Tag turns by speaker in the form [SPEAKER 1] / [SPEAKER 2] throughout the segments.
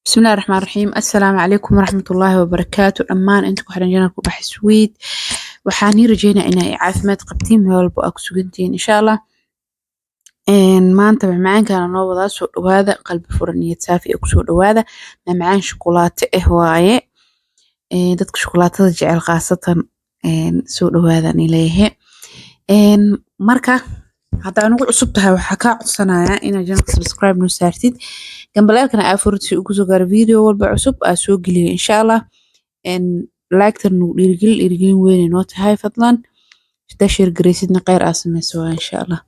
[SPEAKER 1] Bismillahi Raxmaani Raxiim. Assalaamu calaykum waraxmatullaahi wabarakaatu. Dhammaan inta ku xiran channelka Ubax Sweet, waxaan ii rajeynayaa inay caafimaad qabtiin meel walbo aa ku sugantihiin, insha Allah. Maanta macmacaankan noo wadaa. Soo dhawaada, qalbi furan, niyad saafi ee kusoo dhawaada. Macmacaan shukulaato ah waaye. Dadka shukulaatada jecel khaasatan, soo dhawaada ani leeyahay. Marka haddaa nagu cusub tahay, waxaa kaa codsanayaa inaad channelka subscribe noo saartid, gambaleelkana aa furid si uu kusoo gaaro video walba cusub aa soo geliyo, insha Allah. Like-tan nagu dhiirigelin, dhiirigelin weyn ay noo tahay. Fadlan hadaa share gareysidna, kheyr aa sameyso waa, insha Allah.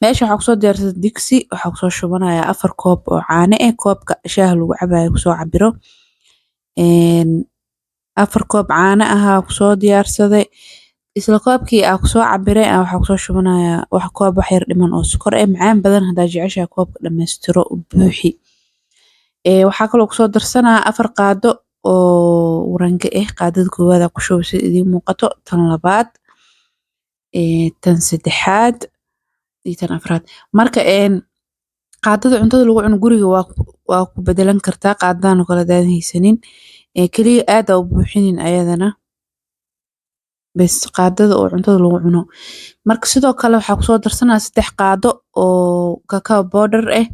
[SPEAKER 1] Meesha waxaa kusoo diyaarsaday digsi. Waxaa kusoo shubanayaa 4 koob oo caano ah, koobka shaaha lagu cabayo kusoo cabiro. 4 koob caano ahaa kusoo diyaarsaday. Isla koobkii aa kusoo cabiray waxaa kusoo shubanayaa wax koob wax yar dhiman oo sokor ah. Macaan badan haddaa jeceshahay, koobka dhammaystiro, u buuxi. Waxaa kaloo kusoo darsanaa 4 qaado oo warange ah. Qaadada koowaad aa ku shubay sida idiin muuqato, tan labaad, tan saddexaad iyo tan afraad. Marka qaadada cuntada lagu cuno guriga waa ku bedelan kartaa qaadadan oo kale hadaadan haysanin. Kaliya aad aa u buuxinin ayadana bes, qaadada oo cuntada lagu cuno. Marka sidoo kale waxaa kusoo darsanaa 3 qaado oo cacao powder ah,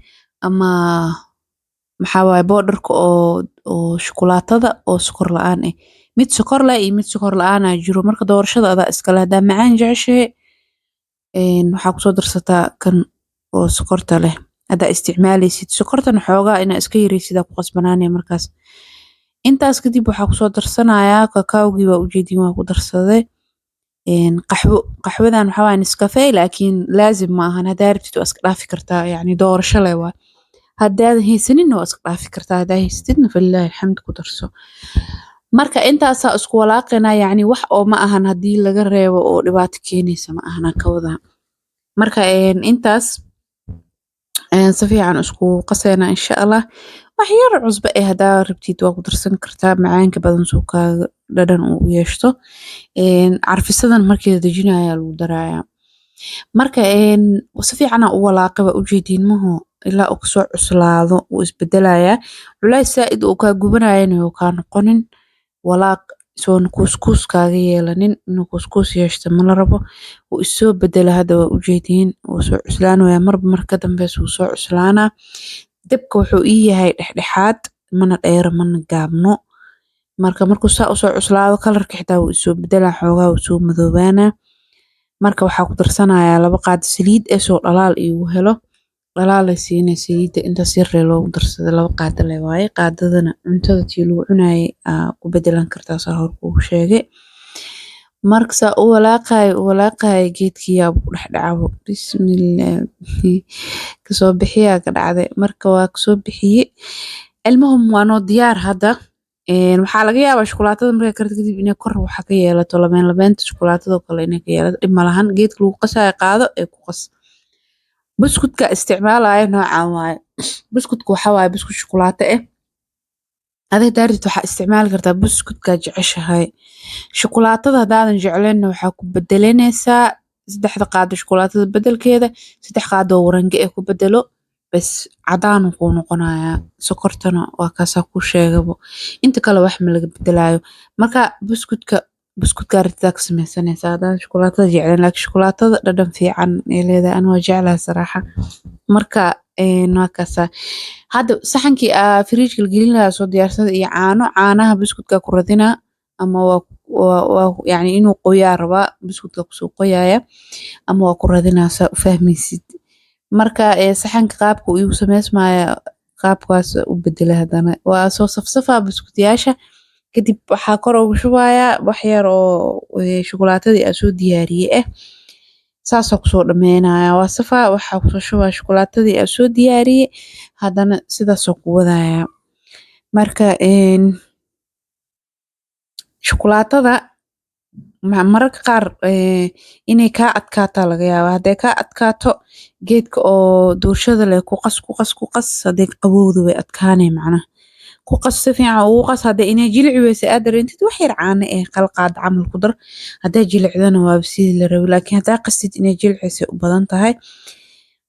[SPEAKER 1] ama maxaa waaye, powderka oo shukulaatada oo sokor la-aan ah. Mid sokor leh iyo mid sokor la-aan aa jiro. Marka doorashada adaa iskale. Haddaa macaan jeceshahay, waxaa kusoo darsataa kan oo sokorta leh. Haddaa isticmaaleysid sokortana, xoogaa inaa iska yareysid aa ku qasbanaanaya. Markaas intaas kadib waxaa kusoo darsanayaa kakaawgii. Waa ujeedin, waa ku darsaday. Qaxwo, qaxwadan waxaa waaye Nescafe, laakiin laazim ma ahan. Haddaa rabtid waa iska dhaafi kartaa, yacni doorasho leh waay. Haddaadan haysaninna waa iska dhaafi kartaa, haddaa haysatidna, falilaahi alxamd, ku darso. Marka intaasaa isku walaaqaynaa. Yacni wax oo ma ahan haddii laga reebo oo dhibaato keenaysa ma ahan aan ka wadaa. Marka intaas ayaan si fiican isku qasaynaa, insha Allah. Wax yar cusbo eh haddaa rabtid waa ku darsan kartaa, macaanka badan suu kaaga dhadhan uu u yeeshto. Carfisadan markii la dejinayo lagu darayaa. Marka si fiican aan u walaaqay, waa ujeediin maho, ilaa uu kasoo cuslaado wuu isbedelayaa. Culays saaid uu kaa gubanayana yuu kaa noqonin. Walaaq soon kuuskuus kaaga yeelanin. Inuu kuuskuus yeeshto ma la rabo. Wuu isoo bedela hadda, waa ujeediin, wuu soo cuslaanayaa. Marba marka ka dambeysa wuu soo cuslaanaa. Dabka wuxuu ii yahay dhexdhexaad, mana dheero mana gaabno. Marka markuu saa usoo cuslaado, kalarka xitaa wuu isoo bedelaa, xoogaa wuu soo madoobaanaa. Marka waxaa ku darsanayaa 2 qaado saliid eh soo dhalaal iigu helo. Dhalaalay siinay saliidda intaas yar lee loogu darsaday. 2 qaado le waaye. Qaadadana cuntada tii lagu cunayay aa ku bedelan kartaa, saa hor kuugu sheegay. Marka saa u walaaqayo u walaaqayo, geedkii yaaba ku dhex dhacabo. Bismillah, kasoo bixiyaa ka dhacday. Marka waa kasoo bixiyey. Ilmuhum waa noo diyaar hadda. Waxaa laga yaabaa shukulaatada markay karto kadib inay kor waxa ka yeelato, labeen labeenta shukulaatada oo kale inay ka yeelato. Dhib malahan, geedka lagu qasaayo qaado ee ku qas. Buskudka isticmaalayo noocan waaye. Buskudka waxaa waaye buskud shukulaato ah. Adiga hadaa rabtid waxaa isticmaali kartaa buskudkaa jeceshahay. Shukulaatada haddaadan jeclaynna, waxaa ku bedelanaysaa 3da qaado shukulaatada bedelkeeda 3 qaado oo warange eh ku bedelo bes, cadaan kuu noqonayaa. Sokortana waa kaasaa kuu sheegabo. Inta kale wax ma laga bedelaayo. Marka buskudka, buskudkaa rabtid aa ka sameysanaysaa haddaadan shukulaatada jeclayn, laakiin shukulaatada dhadhan fiican ay leedahay, ani waa jeclahay saraaxa. Marka waa kaasaa. Hadda saxankii aa fridge la gelin lahaa soo diyaarsada iyo caano. Caanaha buskudka ku radinaa, ama waa yacni inuu qoyaa rabaa, buskudka kusoo qoyaya ama waa ku radinaa, saa u fahmaysid. Marka saxanka qaabka uu igu sameysmaya qaabkaas u bedelay. Haddana waa soo safsafaa buskudyaasha. Kadib waxaa kor ugu shubayaa wax yar oo shukulaatadii aan soo diyaariyey ah. Saasoo kusoo dhameynaya. Waa safaa, waxaa kusoo shubaa shukulaatadii aan soo diyaariyey. Haddana sidaasoo ku wadaya. Marka shukulaatada mararka qaar inay kaa adkaataa laga yaabaa. Hadday kaa adkaato, geedka oo doolshada leh ku qas, ku qas, ku qas. Hadday qabowdo way adkaanay macnaha. Ku qas, si fiican ugu qas. Hadday inay jilici weyse aad dareentid, wax yar caano eh qal qaad camal ku dar. Hadday jilicdana waaba sidii la rabay, laakiin haddaa qastid inay jilcaysa u badan tahay.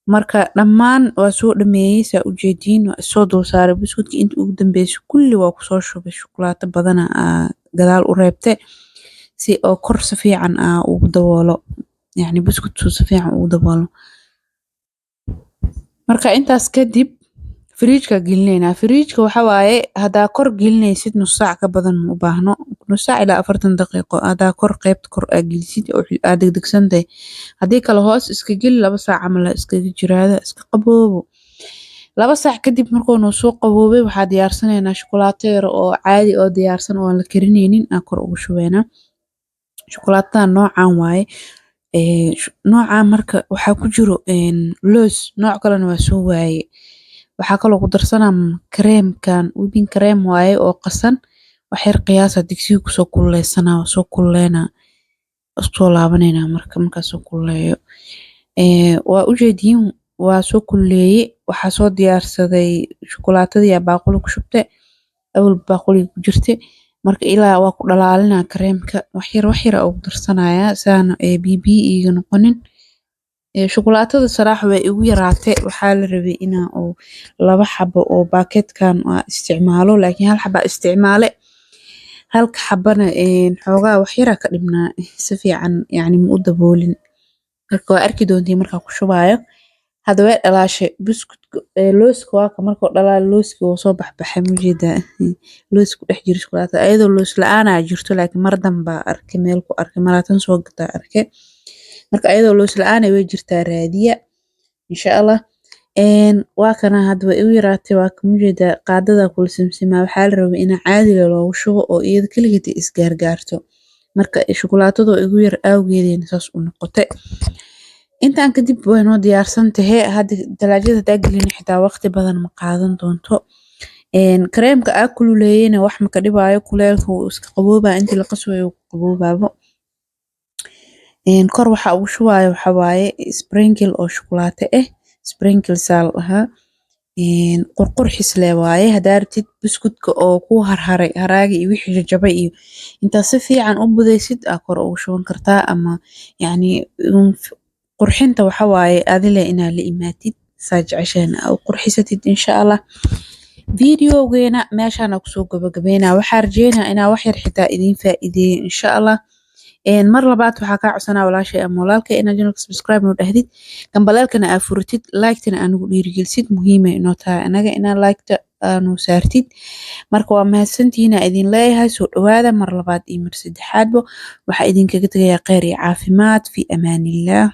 [SPEAKER 1] Marka dhammaan waa soo dhameeyey, saa ujeediin. Waa soo dul saaray buskudka inta ugu dambeysay, kulli waa kusoo shubay. Shukulaato badana aa gadaal u reebte si oo kor si fiican aa ugu daboolo, yacni buskudku si fiican ugu daboolo. Marka intaas kadib firiijka gelineynaa. Firiijka waxa waaye, haddaa kor gelinaysid, nus saac ka badan ma u baahno, nus saac ilaa 40 daqiiqo haddaa kor, qeybta kor aa gelisid oo aad degdegsantahay. Haddii kale hoos iska geli, 2 saac camal iskaga jiraada, iska qaboobo. 2 saac kadib markuu noo soo qaboobay, waxaa diyaarsanaynaa shukulaato yar oo caadi oo diyaarsan oo aan la karineynin aan kor ugu shubeynaa. Shukulaatadan noocan waaye. Noocan marka waxaa ku jiro loos, nooc kalena waa soo waaye. Waxaa kaloo ku darsanaa kareemkan, whipping cream waaye oo qasan. Wax yar qiyaasa digsiga kusoo kululeysanaa, waa soo kululeynaa, isku soo laabaneynaa. Marka markaa soo kululeeyo, waa ujeediin, waa soo kululeeyey. Waxaa soo diyaarsaday shukulaatadii aa baaquli ku shubte, awal baaquliga ku jirte. Marka ilaa waa ku dhalaalinaa kareemka, wax yar wax yar aa ugu darsanayaa saana biyo biyo iiga noqonin. Shukulaatada saraaxa way igu yaraatay. Waxaa la rabay inaa oo laba xabo oo baaketkan aa isticmaalo, laakiin hal xaba isticmaale, halka xabana xoogaa wax yaraa ka dhibnaa, si fiican yacni ma u daboolin. Marka waa arki doontiin markaa ku shubaayo. Hadda way dhalaashay buskudka, looska waa ka. Markuu dhalaalo, looski wuu soo baxbaxay, mujeedaa loos ku dhex jiro shukulaatada. Ayadoo loos la-aan aa jirto, laakiin mar dambaa arkay, meel ku arkay, maraatan soo gataa arkay. Marka ayadoo loos la-aan way jirtaa, raadiya insha Allah. Waa kana, hadda way igu yaraatay, waa ka mujeedaa, qaadada kula simsimaa. Waxaa la rabay inaa caadiga loogu shubo oo iyada keligeed ay isgaargaarto. Marka shukulaatadoo igu yar awgeedayna saas u noqotay. Intaan kadib way noo diyaarsan tahay. Hadda talaajada hadaa gelin xitaa waqti badan ma qaadan doonto. Kareemka aa kululeeyeyna wax ma ka dhibaayo kuleelka, wuu iska qaboobaa intii la qaswayo, wuu qaboobaabo. Kor waxa ugu shubaayo waxa waaye sprinkle oo shukulaato ah, sprinkles aa la dhahaa, qurqurxis lee waaye. Hadaa rabtid buskudka oo ku harharay, haraaga iyo wixii jajabay iyo intaa si fiican u budaysid aa kor ugu shuban kartaa. Ama yacni qurxinta waxa waaye adile inaa la imaatid, saa jeceshahayna aa u qurxisatid insha Allah. Videogeena meeshaan kusoo gabagabeynaa. Waxaa rajeynaa inaa wax yar xitaa idiin faa'iideeyo insha Allah. Mar labaad waxaa kaa codsanaa, walaashay ama walaalkay, inaad channelka subscribe noo dhahdid, gambaleelkana aa furatid, like-tana aa nagu dhiirigelisid. Muhiimay inoo tahay anaga inaa like-ta aanu saartid. Marka waa mahadsantihiin aa idin leeyahay. Soo dhawaada mar labaad iyo mar saddexaadba. Waxaa idinkaga tegayaa kheyr iyo caafimaad. Fi amaanillaah.